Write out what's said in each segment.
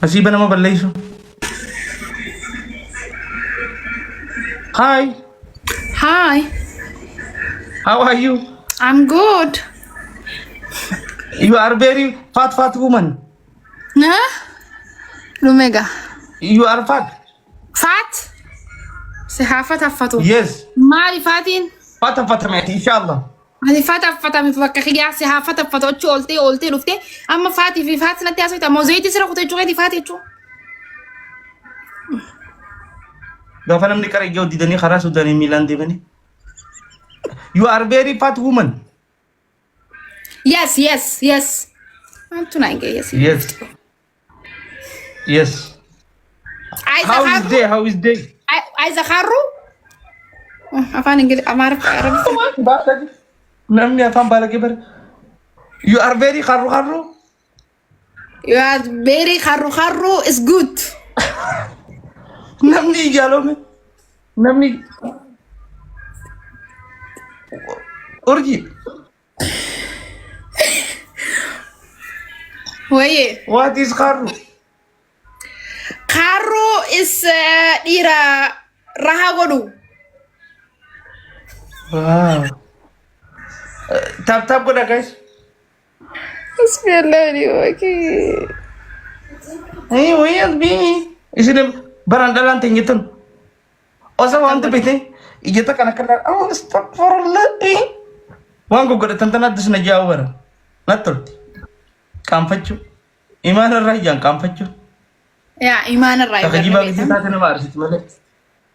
Nasiiba nama balleessu. Hi, Hi, how are you? I'm good. You are very fat, fat woman. Huh? Lumega. You are fat. Fat? Si haa fataffatu. Yes. Maali faatiin? Fat fatame, inshallah. Ani fataffatame bakka kiyyaa si haa fataffatu achi ooltee ooltee dhuftee amma faatii fi faati natti haasofta ammoo zayitii sira kutee jechuu keetii faati jechuu. Gaafa namni qara ijaa didanii karaa Sudaanii miilaan deemanii. You are very fat woman. Yes. Maaltu naan ga'e yes. Yes. Yes. How is day? How is day? Ayizakaarru? Afaan Ingiliffaa Amaariffaa Arabiffaa. Namni afaan baalagee bare. You are very qarru qarru. You are very qarru qarru is good. Namni ijaalome. Namni urjii. Wayyee. What is qarru? Qarru is dhiira rahaa godhu. Wow. Tap tap godha guys. Bismillaahi wakii. Hey, wayyan bi. Isin baraan dhalaan teenyettan. Osoo wanti bite ijata kana kana oh astaghfirullah. Waan goggodhatan tanaatti sina jaa'u bara. Natti tolti. Qaanfachuu. Imaana irraa ijaan qaanfachuu. Yaa imaana irraa Takajibaa gisee taate nama aarsiti malee.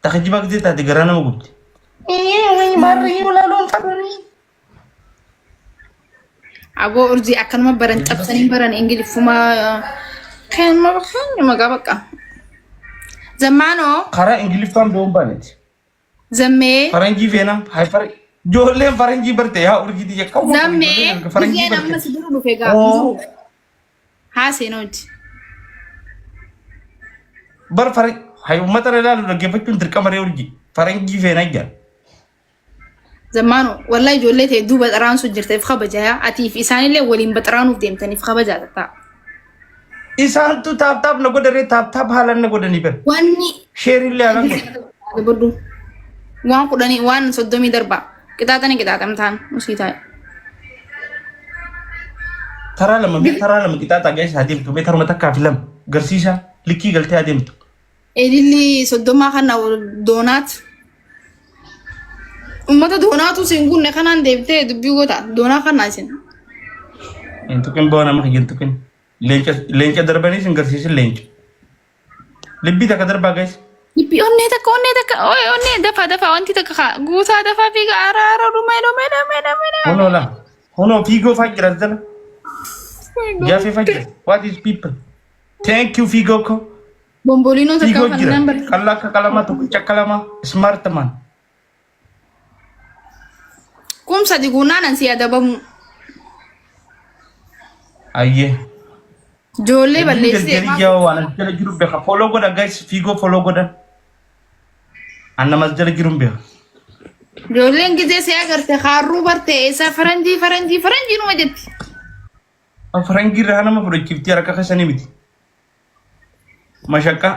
Takajibaa gisee taate garaa nama gubdi. Maarri ulaaluun fadhanii. Aboo urjii akkanuma baran cabsanii baran ingiliffuma kanuma kanuma gaa bakka. Zammaanoo Karaa Ingiliffaan beekuun baaneeti. zammee Faranjii feena. Hai far Ijoolleen faranjii barte yaa urjii tiyya qabu. zammee Faranjii biyyeen amma barte. si dura dhufe gaa Oo. haaseen hojii. Bar faran hai uummata irra ilaalu dhaggeeffachuun dirqama ree urjii. Faranjii feena jira. Zammaanoo wallahi ijoollee ta'e duuba xaraansu jirteef kabajaa atiif isaanillee waliin baxaraanuuf deemtaniif kabajaa ta'a. Isaantu tap tap na godharee tap tap haalaan na godhanii bara. Wanni Sheerillee haalaan godhan. Godhu. Waan 10 waan 30 darbaa. Qixaaxanii qixaaxamtaan usii taa'e. Taraa lama mee taraa lama qixaaxaa geessa adeemtu mee taruma takkaa fi lama garsiisaa likkii galtee adeemtu. Ililli 30 kana doonaat. Uummata doonaatu siin gunne kanaan deebitee dubbii goota. Doonaa kana isin. Hin tuqin boo nama hin tuqin. Leenca leenca darbanii sin garsiisin leenca. Libbii takka darbaa gays. Dubbii onnee takka onnee takka oye onnee dafaa dafaa wanti takka kaa guutaa dafaa fiiga ara ara dhumee dhumee dhumee dhumee dhumee. Hunoo laa. Hunoo fiigoo faa jira as jala. Jaafee faa jira. What is people? Thank you fiigoo koo. Bomboliinoo takka Fiigoo kan jira. number. Qallaa akka qalamaa tokkicha qalamaa. Smart man. 3000 guunnaan an si adabamu. Ayyee. Ijoollee balleessitee Jarjari yaa waan as jala jiru beeka. Follow godha guys. Fiigoo follow godha. An nama as jala jiru beeka. Ijoolleen gizee si agarte haarruu barte eessa faranjii faranjii faranjii numa jetti. Faranjii irraa nama fudhachiiftii harka keessanii miti. Mashaqqaa.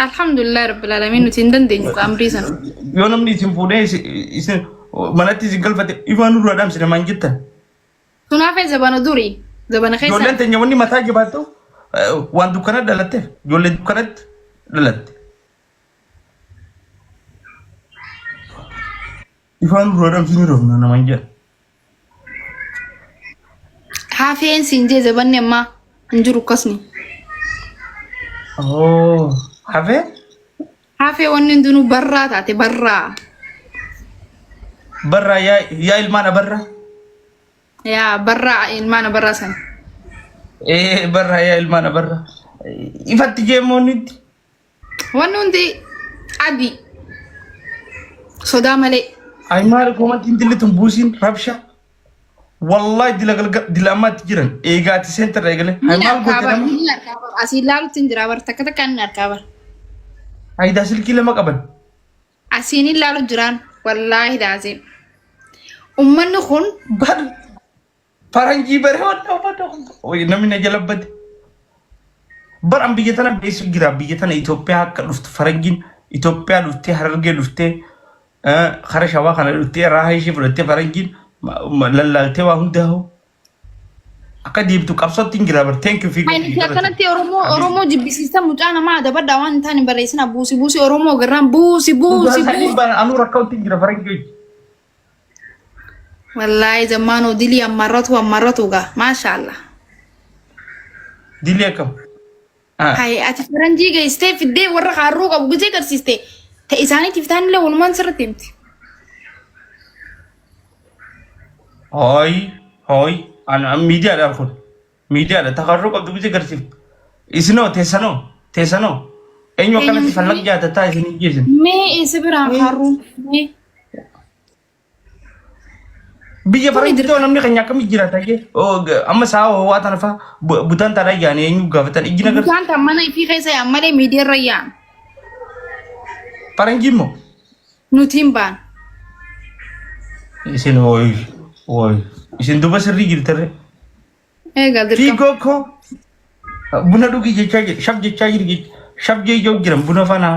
Alhamdulillah rabbil alamin nuti hin dandeenyu qaamrii sana. Yoo namni isin fuudhee isin manatti isin galfate ifaa nurraa dhaamsi namaan jettan. Sun hafee zabana durii zabana keessa. Ijoolleen teenya wanni mataa jabaattu waan dukkana dhalatteef ijoollee dukkanatti dhalatte. Ifaa nurraa dhaamsi ni roobna namaan jedhan. Hafeen siin jee zabanni ammaa hin jiru akkasni. Oh, hafee? Hafee wanni hundinuu barraa taate barraa. Barraa yaa yaa ilmaan abarraa. Yaa barraa ilmaan abarraa sana. Ee barraa yaa ilmaan abarraa. Ifatti jeemoonitti. Wanni hundi adii. Sodaa malee. Ay maal koomantiin dilli tun buusiin rabsha. Wallahi dila galga dila ammaatti jiran eegaati seentarra eegale. Ay Ni maal harkaa goote bar. nama? Ni harkaa bar. Asii ilaalutti hin jira bar. Takka takkaan ni harkaa bar. Ayidaa silkii lama qaban. Asiin ilaalu jiraan. Wallaahi laazim. Ummanni kun Bar faranjii bare wadda wadda. Oye namni na jala bade. Bar an biyya tana beessu jira biyya tana Itoophiyaa akka dhuftu faranjiin Itoophiyaa dhuftee Harargee dhuftee kara shawaa kana dhuftee raaha ishee fudhattee faranjiin lallaaltee waa hundaa'u akka deebtu qabsootti hin jira bar thank you fiigoo. Ani akkanatti Oromoo Oromoo jibbisiista mucaa namaa adabadhaa waan hin taane barreessina buusi buusi Oromoo garraan buusi buusi buusi. Anuu rakkootti hin jira faranjii. Wallaahi zammaanoo dilii ammarratu ammarratu gaa maashaallah. Dilii akkam? Hayi ati faranjii geessitee fiddee warra haarruu qabu gisee garsiiste ta'e isaaniitiif taanillee walumaan sirriitti himti. Hooyi hooyi an miidiyaadha kun miidiyaadha takarruu qabdu gisee garsiiftu. Isinoo teessanoo teessanoo eenyu akkanatti fallaq jaatataa isin hin geessin. Mee eessa biraan haarruun? Mee Biyya faranjii namni keenya akkamitti jiraata jee amma sa'a ho'aa tana fa'a butaan taadhaa yaa'anii eenyu gaafatan ijji nagar Butaan tan mana ifii keessa yaa'an malee miidiyaa irra yaa'an. Faranjii immoo. Nuti hin baan. Isin hooyi hooyi isin duba sirrii jirtarre. Eegaa dirqama. Fiigoo koo buna dhugi jechaa jira shaf jechaa jiru shaf jee jiran buna fanaa.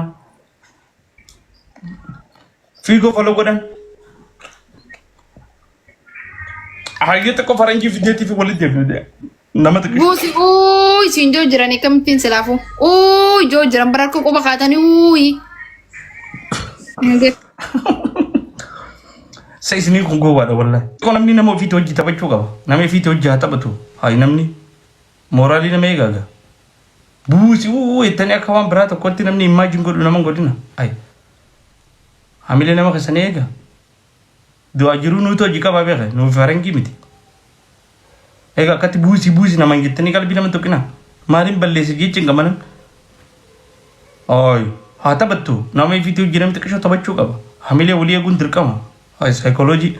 Fiigoo follow godhan. Hayyee xiqqoo faranjii fideetii fi walitti deebine nama xiqqoo. Buusi uuyi siin joo jiran akkamittiin silaafuu uuyi joo jiran bara harka quba kaatanii uuyi. Sa isinii kun gowwaadha wallahi. Xiqqoo namni nama ofiitti hojii taphachuu qaba. Nama ofiitti hojii haa taphatu. Hayi namni mooraalii nama eegaaga. Buusi uu jettanii akka waan biraa tokkotti namni imagine godhu nama hin godhina. Ayi. Hamilee nama keessanii eega. Du'aa jiruu nuutu hojii qabaa beeka. Nuuf faranjii miti. Egaa akkatti buusi buusi namaan jettanii qalbii nama tuqina. Maaliin balleesse jechi hin qamanan. Ayi. Haa taphattu. Nama ifiitii hojii namni xiqqishoo taphachuu qaba. Hamilee walii eeguun dirqama. Ayi saayikooloojii.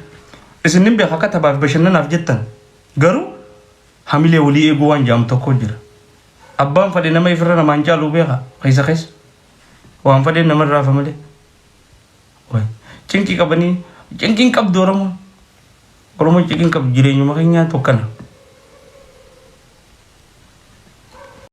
Isin nin beeka akka taphaaf bashannanaaf jettan. Garuu hamilee walii eeguu waan jedhamu tokko jira. Abbaan fadhe nama ifirra namaan caalu beeka. Keessa keessa. Waan fadheen nama irraa hafa malee. Wayi. Cinqii qabanii cinqiin qabdu Oromoon. Oromoon cinqiin qabdu jireenyuma keenyaa tokkana.